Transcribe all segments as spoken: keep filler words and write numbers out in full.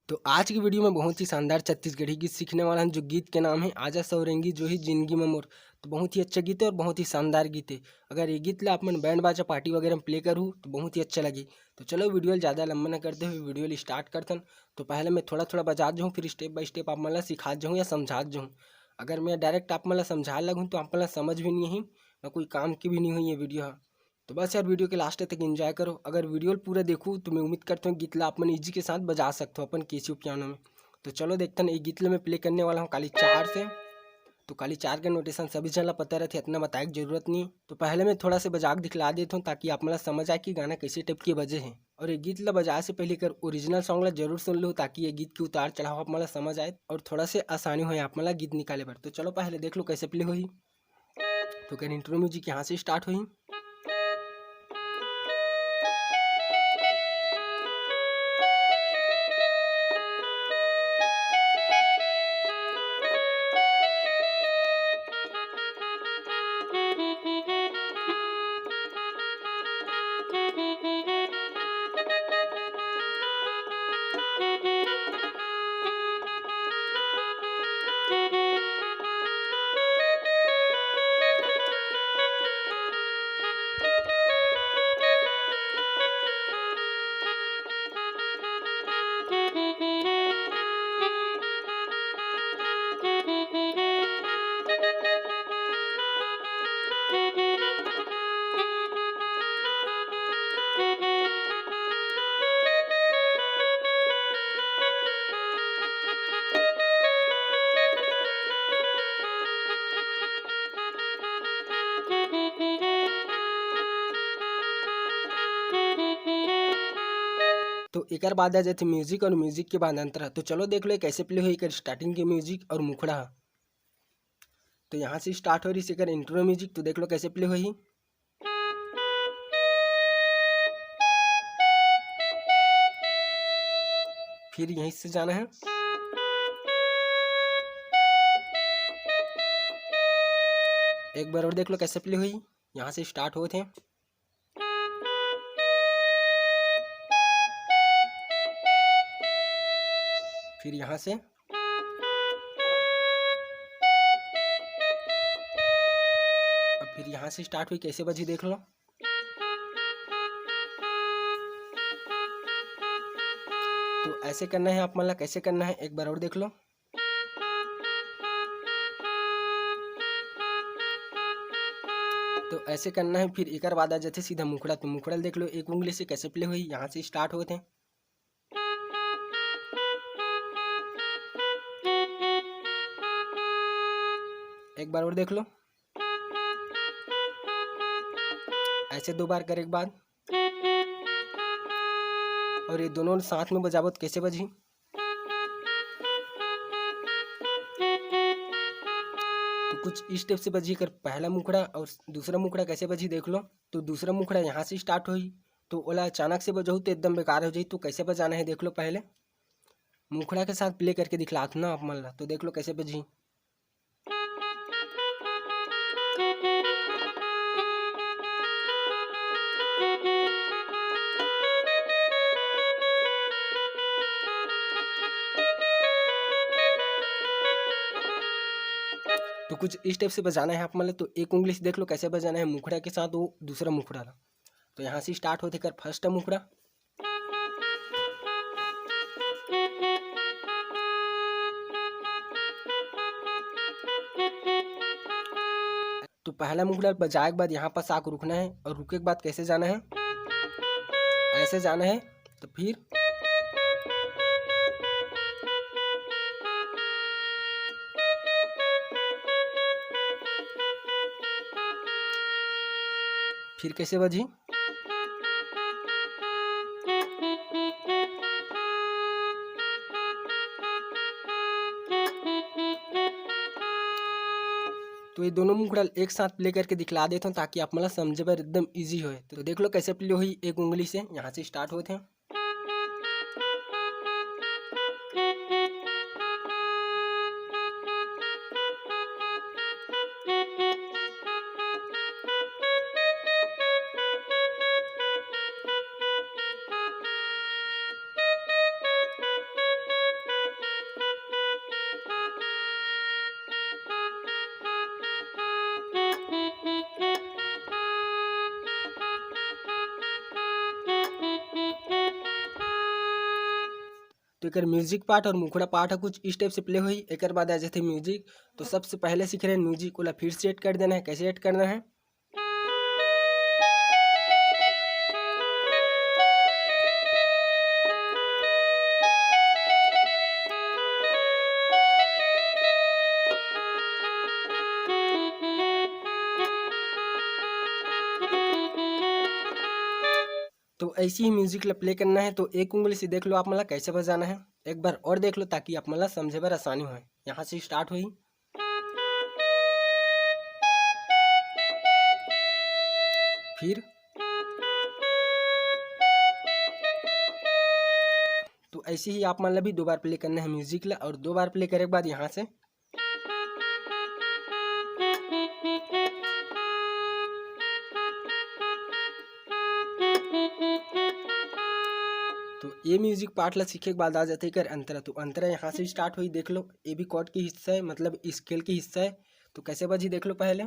तो आज की वीडियो में बहुत ही शानदार छत्तीसगढ़ी गीत सीखने वाला हन, जो गीत के नाम है आजा सौरेंगी जो ही जिंदगी में मोर। तो बहुत ही अच्छा गीत है और बहुत ही शानदार गीत है। अगर ये गीत ला आप मन बैंड बाजा पार्टी वगैरह में प्ले करू तो बहुत ही अच्छा लगी। तो चलो वीडियो ला ज़्यादा लंबा ना करते हुए वीडियो ला स्टार्ट करथन। तो पहले मैं थोड़ा थोड़ा बजात जाऊँ, फिर स्टेप बाय स्टेप आप मन ला सिखात जाऊँ या समझात जाऊँ। अगर मैं डायरेक्ट आप मन ला समझाए लगूँ तो आप मन ला समझ भी नहीं ही, ना कोई काम की भी नहीं हुई ये वीडियो ह। तो बस यार, वीडियो के लास्ट तक एंजॉय करो। अगर वीडियो ल पूरा देखू तो मैं उम्मीद करता हूँ गीत ला आप मन ईजी के साथ बजा सकते हो अपन केसियो पियानो में। तो चलो देखते हैं, ये गीत ला मैं प्ले करने वाला हूँ काली चार से। तो काली चार के नोटेशन सभी झन ला पता रहते, इतना बताए की जरूरत नहीं। तो पहले मैं थोड़ा से बजा के दिखला देता हूँ ताकि आप मन ला समझ आए कि गाना कैसे टाइप के बजे है। और ये गीत ला बजाए से पहले कर ओरिजिनल सॉन्ग ला जरूर सुन लो ताकि ये गीत के उतार चढ़ाव आप मन ला समझ आए और थोड़ा से आसानी हो आप मन ला गीत निकाले बर। तो चलो पहले देख लो कैसे प्ले होही। तो कर इंट्रो म्यूजिक यहाँ से स्टार्ट होही। तो एकर बाद आ जाथे म्यूजिक और म्यूजिक के बाद अंतरा। तो चलो देख लो कैसे प्ले होही एकर स्टार्टिंग के म्यूजिक और मुखड़ा। तो यहाँ से स्टार्ट हो रही एकर इंट्रो म्यूजिक, तो देख लो कैसे प्ले होही। फिर यहीं से जाना है, एक बार और देख लो कैसे प्ले होही। यहाँ से स्टार्ट होत है, फिर यहाँ से, अब फिर यहाँ से स्टार्ट हुई, कैसे बजी देख लो। तो ऐसे करना है आप मन ला, कैसे करना है एक बार और देख लो। तो ऐसे करना है, फिर एकर बाद आ जाथे सीधा मुखड़ा। तो मुखड़ा ल देख लो, एक उंगली से कैसे प्ले होही, यहाँ से स्टार्ट होत है। एक बार और देख लो, ऐसे दो बार करे के बाद, और ये दोनों साथ में बजाबो तो कैसे बजही? तो कुछ इस टाइप से बजही कर पहला मुखड़ा, और दूसरा मुखड़ा कैसे बजही देख लो। तो दूसरा मुखड़ा यहाँ से स्टार्ट होही, तो ओला अचानक से बजाहू तो एकदम बेकार हो जाही। तो कैसे बजाना है देख लो, पहले मुखड़ा के साथ प्ले करके दिखलात ना आप मन ला। तो देख लो कैसे बजही। तो कुछ इस टाइप से बजाना है आप मन ला। तो एक उंगली से देख लो कैसे बजाना है मुखड़ा के साथ वो दूसरा मुखड़ा ला। तो यहाँ से स्टार्ट होथे कर फर्स्ट मुखड़ा। तो पहला मुखड़ा बजाए के बाद यहाँ पास आके रुकना है, और रुके के बाद कैसे जाना है, ऐसे जाना है। तो फिर फिर कैसे बजी? तो ये दोनों मुखड़ा एक साथ प्ले करके दिखला देता हूँ, ताकि आप मन ला समझे बर एकदम ईजी होए। तो देख लो कैसे प्ले होही। एक उंगली से यहाँ से स्टार्ट होत है। तो एकर म्यूजिक पार्ट और मुखड़ा पार्ट ह कुछ इस टाइप से प्ले होही। एकर बाद आ जाथे म्यूजिक। तो सबसे पहले सीख रहे हैं म्यूजिक, ओला फिर से एड कर देना है। कैसे एड करना है? तो ऐसी ही म्यूजिक ला प्ले करना है। तो एक उंगली से देख लो आप मन ला कैसे बजाना है, एक बार और देख लो ताकि आप मन ला समझे बर आसानी होय। यहाँ से स्टार्ट होही, फिर तो ऐसे ही आप मन ला भी दो बार प्ले करना है म्यूजिक ला, और दो बार प्ले करे के बाद यहाँ से तो ये म्यूजिक पार्ट ला सीखे के बाद आ जाथे एकर अंतरा। तो अंतरा यहाँ से स्टार्ट होही, देख लो, ये भी कॉर्ड के हिस्सा है, मतलब स्केल के हिस्सा है। तो कैसे बजी देख लो पहले।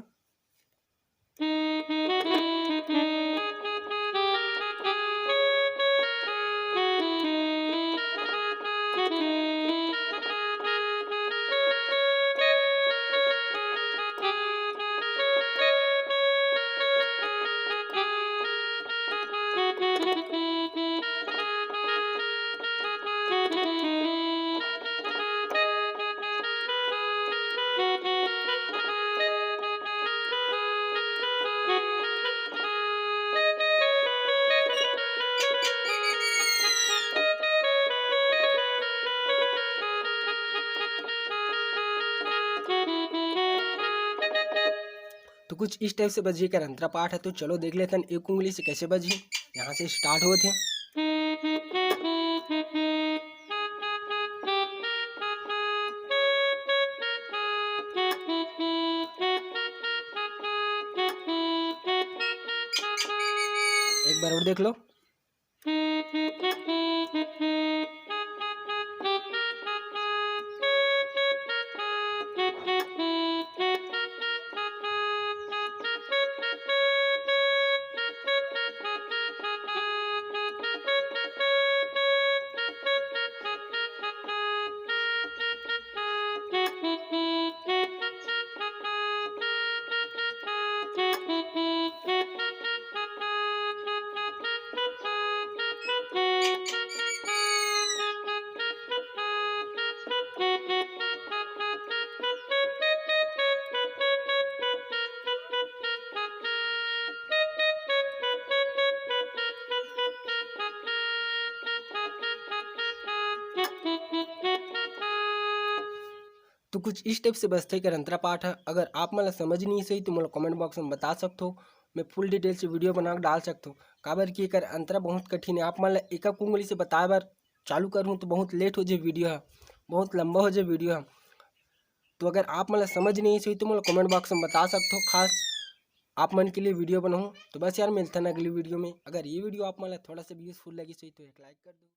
तो कुछ इस टाइप से बजी एकर अंतरा पाठ है। तो चलो देख लेथन एक उंगली से कैसे बजी। यहाँ से स्टार्ट होत हे। एक बार और देख लो। तो कुछ इस टाइप से बजथे एकर अंतरा पाठ ह। अगर आप मन ला समझ नहीं सही तो मोला कमेंट बॉक्स में बता सकथो, मैं फुल डिटेल से वीडियो बना के डाल सकथो। काबर कि एकर अंतरा बहुत कठिन है। आप मन ला एक एक उंगली से बताए बर चालू करहूँ तो बहुत लेट हो जाए वीडियो ह, बहुत लंबा हो जाए वीडियो ह। तो अगर आप मन ला समझ नहीं सही तो मोला कमेंट बॉक्स में बता सकथो, खास आप मन के लिए वीडियो बनाऊँ। तो बस यार, मिलथन अगली वीडियो में। अगर ये वीडियो आप मन ला थोड़ा सा भी यूजफुल लगी सही तो एक लाइक कर दो।